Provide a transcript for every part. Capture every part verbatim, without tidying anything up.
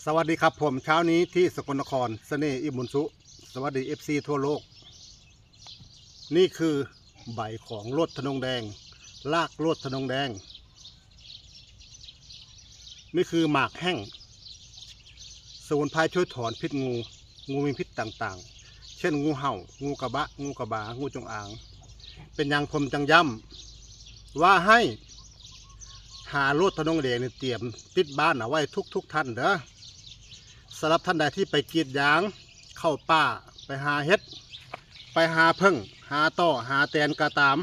สวัสดีครับผม เช้านี้ที่สกลนคร เสน่ห์อิ่มบุญสุ สวัสดี เอฟซี ทั่วโลก นี่คือใบของโลดทนงแดง รากโลดทนงแดง นี่คือหมากแห้ง สมุนไพรช่วยถอนพิษงู งูมีพิษต่างๆ เช่น งูเห่า งูกระบะ งูกระบา งูจงอาง เป็นหยังผมจังย้ำว่าให้ หาโลดทนงแดงนี่เตรียมติดบ้านเอาไว้ทุกๆท่านเด้อ สำหรับท่านใดที่ไปกรีดยาง เข้าป่า ไปหาเห็ด ไปหาผึ้ง หาต่อ หาแตนก็ตาม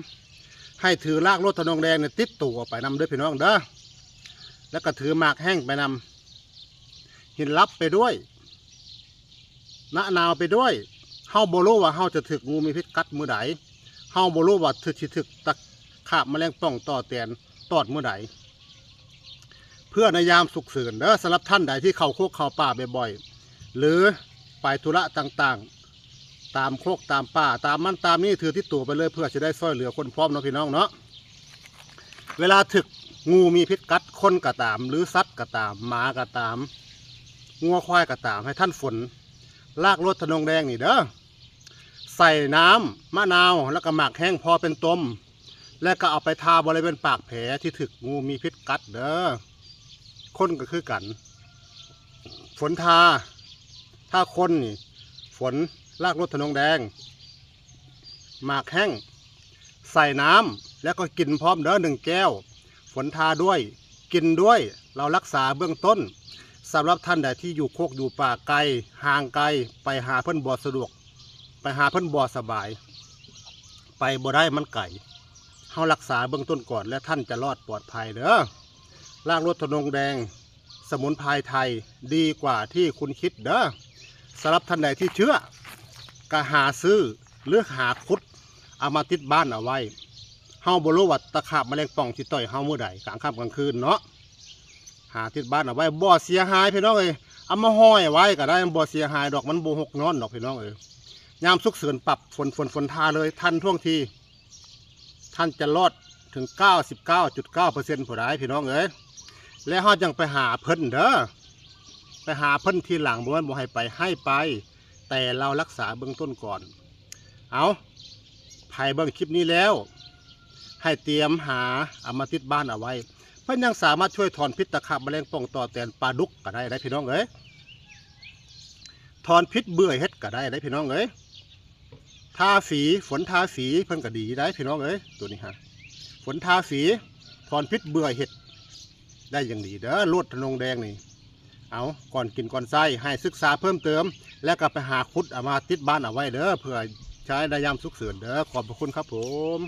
ให้ถือรากโลดทนงแดงเนี่ยติดตัวไปนำเด้อพี่น้องเด้อ แล้วก็ถือหมากแห้งไปนำ หินลับไปด้วย มะนาวไปด้วย เฮาบ่รู้ว่าเฮาจะถืกงูมีพิษกัดมื้อใด เฮาบ่รู้ว่าถืกสิถืกตะขาบแมลงป่องต่อแตนตอดมื้อใด เพื่อในยามฉุกเฉินเด้อ สำหรับท่านใดที่เข้าโคกเข้าป่าบ่อยๆ หรือไปธุระต่างๆ ตามโคกตามป่า ตามมันตามนี่ถือติดตัวไปเลย เพื่อจะได้ช่วยเหลือคนพร้อมเนาะพี่น้องเนาะ เวลาถืกงูมีพิษกัดคนก็ตาม หรือสัตว์ก็ตาม หมาก็ตาม งัวควายก็ตาม ให้ท่านฝน รากโลดทนงแดงนี่เด้อ ใส่น้ำมะนาว แล้วก็หมากแห้งพอเป็นต้ม แล้วก็เอาไปทาบริเวณปากแผลที่ถืกงูมีพิษกัดเด้อ คนก็คือกัน ฝนทา ถ้าคนนี่ ฝน รากโลดทนงแดง หมากแห้ง ใส่น้ำ แล้วก็กินพร้อมเด้อ หนึ่งแก้ว ฝนทาด้วย กินด้วย เรารักษาเบื้องต้น สำหรับท่านใดที่อยู่โคกอยู่ป่าไกล ห่างไกล ไปหาเพิ่นบ่สะดวก ไปหาเพิ่นบ่สบาย ไปบ่ได้มันไกล เฮารักษาเบื้องต้นก่อน และท่านจะรอดปลอดภัยเด้อ รากโลดทนงแดง สมุนไพรไทยดีกว่าที่คุณคิดเด้อ สำหรับท่านใดที่เชื่อ ก็หาซื้อ หรือหาขุด เอามาติดบ้านเอาไว้ เฮาบ่รู้ว่าตะขาบแมลงป่องสิต่อยเฮามื้อใด กลางค่ำกลางคืนเนาะ หาติดบ้านเอาไว้ บ่เสียหายพี่น้องเอ้ย เอามาห้อยไว้ก็ได้ บ่เสียหายดอก มันบ่หกนอนดอกพี่น้องเอ้ย ยามฉุกเฉินปั๊บ ฝน ฝน ฝนทาเลย ทันท่วงที ท่านจะรอดถึง เก้าสิบเก้าจุดเก้าเปอร์เซ็นต์ ผู้ใดพี่น้องเอ้ย และเฮาจังไปหาเพิ่นเด้อ ไปหาเพิ่นทีหลัง บ่แม่นบ่ให้ไป ให้ไป แต่เรารักษาเบื้องต้นก่อน เอา ไผเบิ่งคลิปนี้แล้ว ให้เตรียมหาเอามาติดบ้านเอาไว้ เพิ่นยังสามารถช่วยถอนพิษตะขาบแมลงป่องต่อแตนปลาดุกก็ได้ได้พี่น้องเอ้ย ถอนพิษเบื่อเห็ดก็ได้ได้พี่น้องเอ้ย ทาสี ฝนทาสีเพิ่นก็ดีได้พี่น้องเอ้ย ตัวนี้ฮะ ฝนทาสี ถอนพิษเบื่อเห็ด ได้อย่างดีเด้อ โลดทนงแดงนี่ เอา ก่อนกินก่อนใช้ ให้ศึกษาเพิ่มเติม แล้วก็ไปหาขุดเอามาติดบ้านเอาไว้เด้อ เพื่อใช้ในยามฉุกเฉินเด้อ ขอบพระคุณครับผม